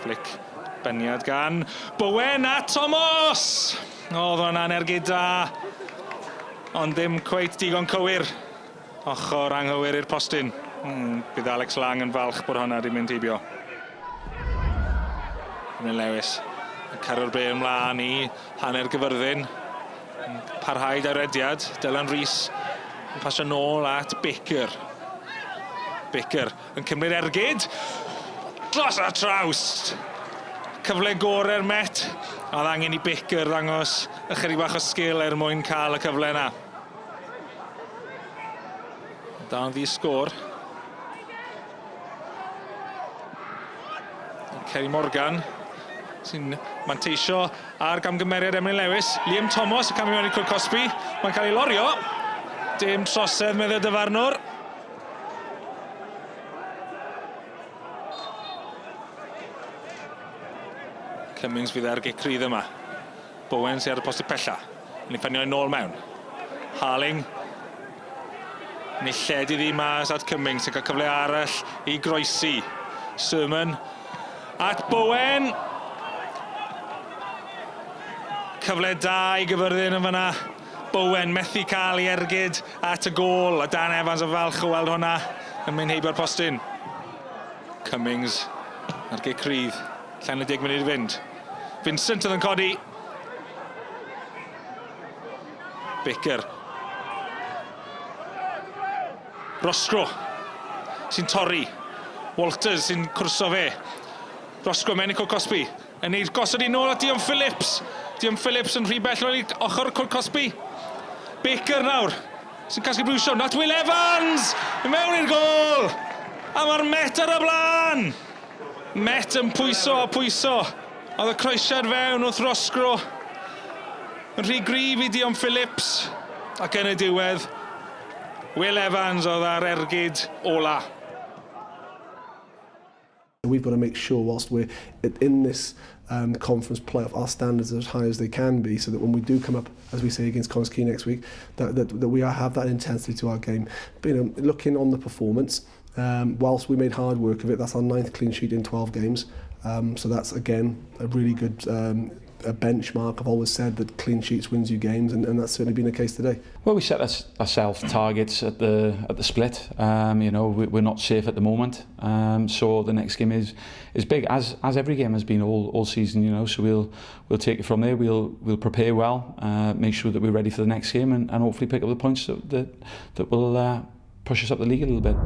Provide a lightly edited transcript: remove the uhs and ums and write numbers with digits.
Flick beniad gan Bowen a Thomas! Oedd hwnna'n ergyd da, ond ddim cweit digon cywir. Ochr anghywir i'r postyn. Mm, bydd Alex Lang yn falch bod hwnna wedi mynd heibio. Emlyn Lewis yn cario'r bêl ymlaen i hanner Gyfyrddin. Parhau da'r rediad. Dylan Rees yn pasio nôl at Baker. Baker yn cymryd ergyd. Dros y trawst! Cyfle gorau'r Met. A oedd angen i Baker ddangos ychydig bach o sgil er mwyn cael y cyfle yna. Dal yn ddi sgôr. Kerry Morgan sy'n manteisio ar gamgymeriad Emlyn Lewis. Liam Thomas yn camu mewn i'r cwrt cosbi. Mae'n cael ei lorio. Dim trosedd, meddai dyfarnwr. Cummings fydd ar gic rydd yma. Bowen sydd ar y postyn pella. Yn ei ffanio nôl mewn. Harling. Yn ei lled iddi mas at Cummings sy'n cael cyfle arall i groesi. Sermon at Bowen. Cyfle da i Gyfyrddin yn fyna. Bowen methu cael ei ergyd at y gôl, a Dan Evans yn falch o weld hwnna yn mynd heibio'r postyn. Cummings ar gic rydd, llai na 10 munud i fynd. Vincent oedd yn codi. Baker. Roscrow sy'n torri. Walters sy'n cwrso fe. Roscrow mewn i cwrt cosbi. Yn ei gosod i nôl at Dion Phillips. Dion Phillips yn rhy bell nôl i ochr cwrt cosbi. Baker nawr sy'n casglu blwysion at Will Evans! I mewn i'r gôl! A mae'r Met ar y blaen! Met yn pwyso a pwyso. Oedd y croesiad fewn wrth Roscrow yn rhy gryf i Dion Phillips. Ac yn y diwedd, Will Evans oedd ar ergyd ola. We've got to make sure whilst we're in this um, conference playoff, our standards are as high as they can be so that when we do come up, as we say, against Connah's Quay next week, that, that, that we are, have that intensity to our game. But, you know, looking on the performance, um, whilst we made hard work of it, that's our ninth clean sheet in 12 games. Um, so that's, again, a really good um, a benchmark. I've always said that clean sheets wins you games, and, and that's certainly been the case today. Well, we set ourselves targets at the at the split. Um, you know, we, we're not safe at the moment, um, so the next game is is big, as as every game has been all all season. You know, so we'll we'll take it from there. We'll we'll prepare well, uh, make sure that we're ready for the next game, and, and hopefully pick up the points that that, that will uh, push us up the league a little bit.